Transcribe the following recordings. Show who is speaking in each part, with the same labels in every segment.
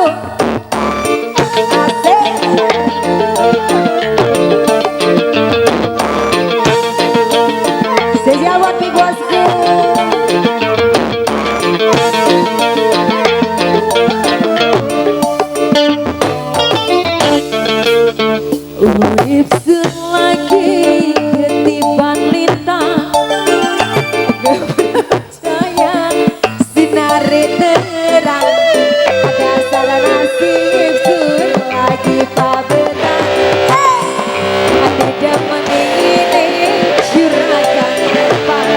Speaker 1: bosku. Asik. Spesial buat big bosku. Urip sun lagi ketiban lintang, percaya sinare terang. Dasar nasib sun lagi pabetan. Hati demen ini juragan depan.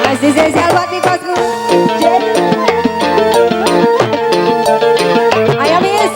Speaker 1: Masih spesial buat big bosku. Ayo miss.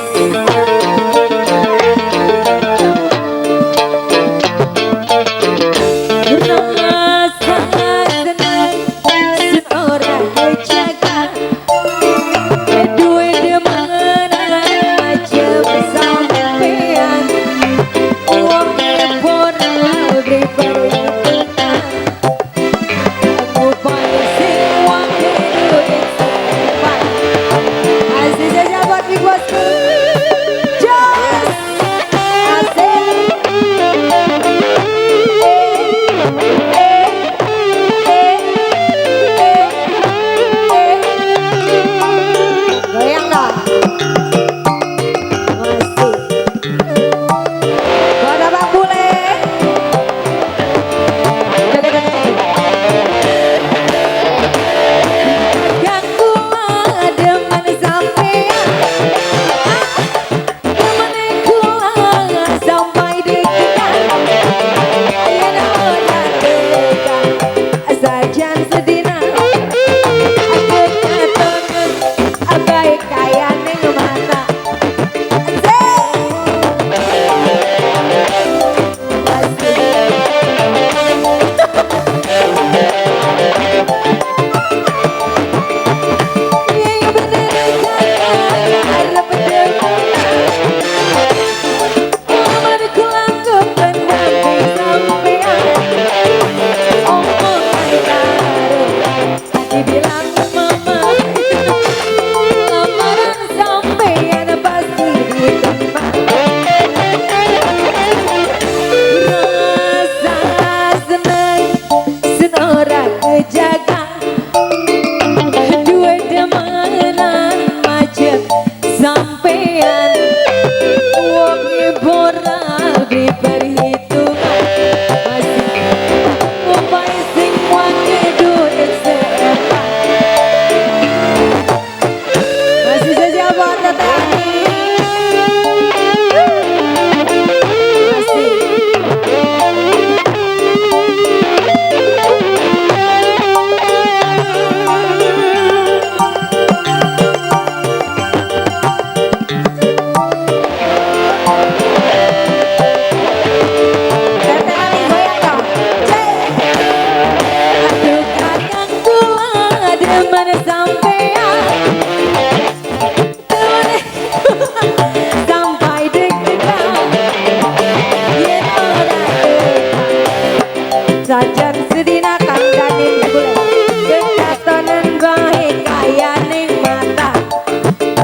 Speaker 1: Sajan sedina kandhanin bule kekatonen bae kayane mata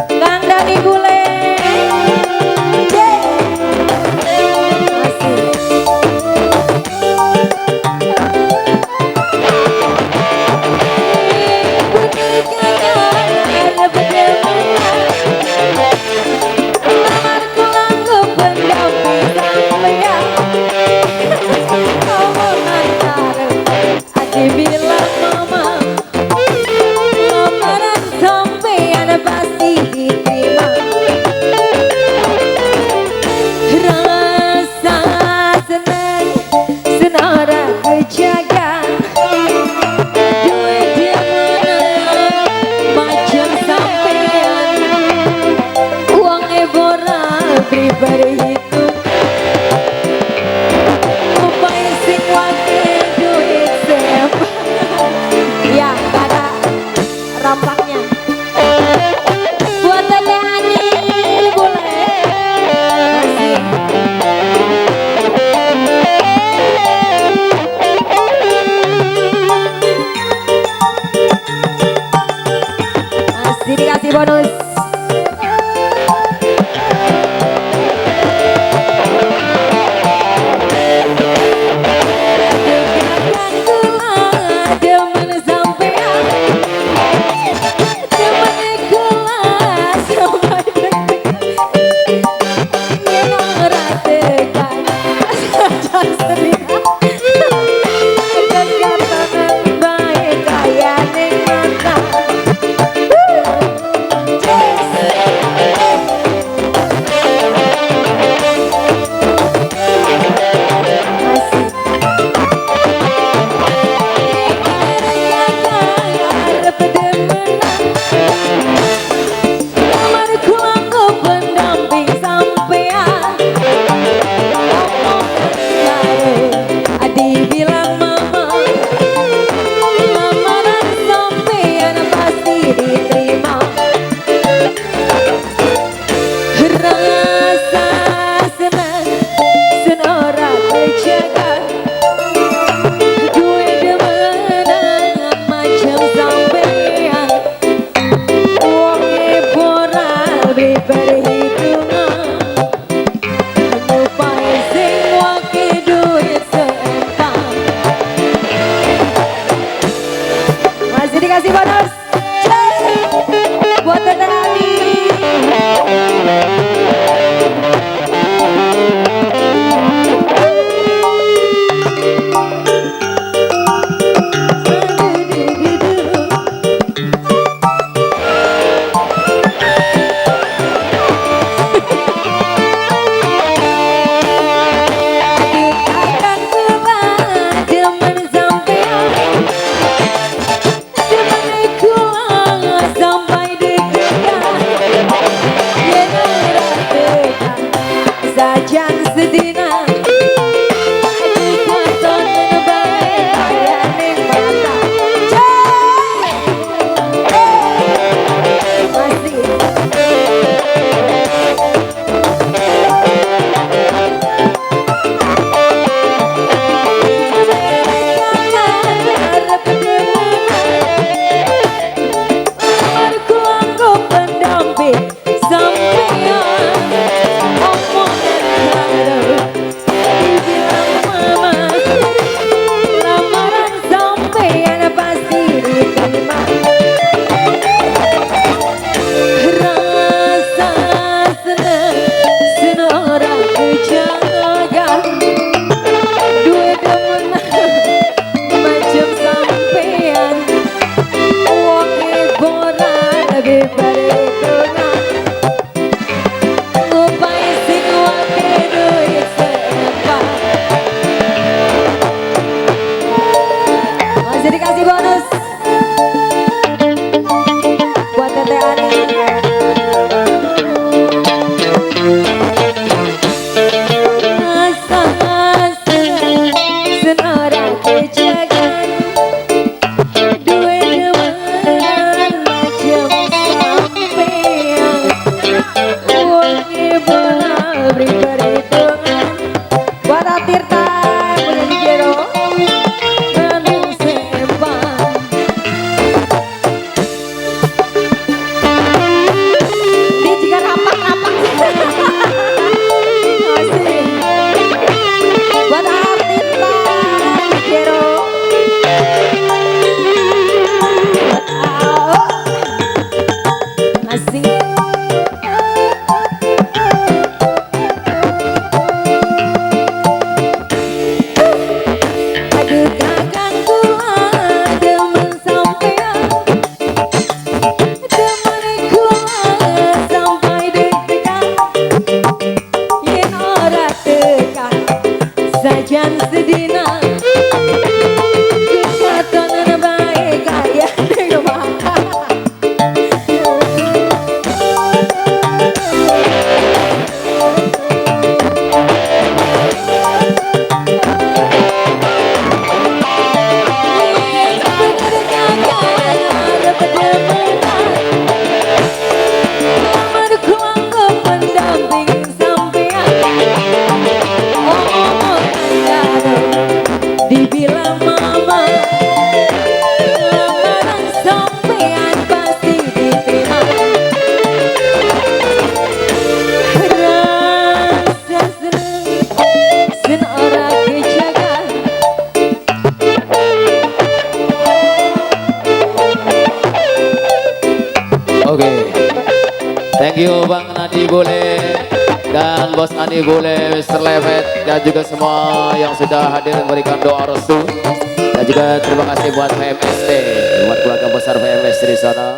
Speaker 1: kandhani bule. Bilang mama, lamaran sampean pasti diterima. Rasa seneng senora kejaga, duit demenan macam sampean, uang ebora berhitung. Upaya sing wakil duit sepa. Ya, gak ada rampaknya. Buat Tete Ani boleh. Masih. Masih dikasih bonus. Asik. Aduh kakang kula demen sampean, demen kula sampai deg-degan, yen ora tekan sajan sedina kekatonan bae kaya ning makan. Bener kakang arep demenan, lamar kula pendamping sampean, omongan karo dibilang mama, lamaran sampean pasti diterima. Rasa seneng sen ora kejaga.
Speaker 2: Oke, thank you Bang Nadi Bule dan Bos Andi Bule, Mr. Levet, dan juga semua yang sudah hadir memberikan doa restu. Dan juga terima kasih buat PMST, buat keluarga besar PMST di sana.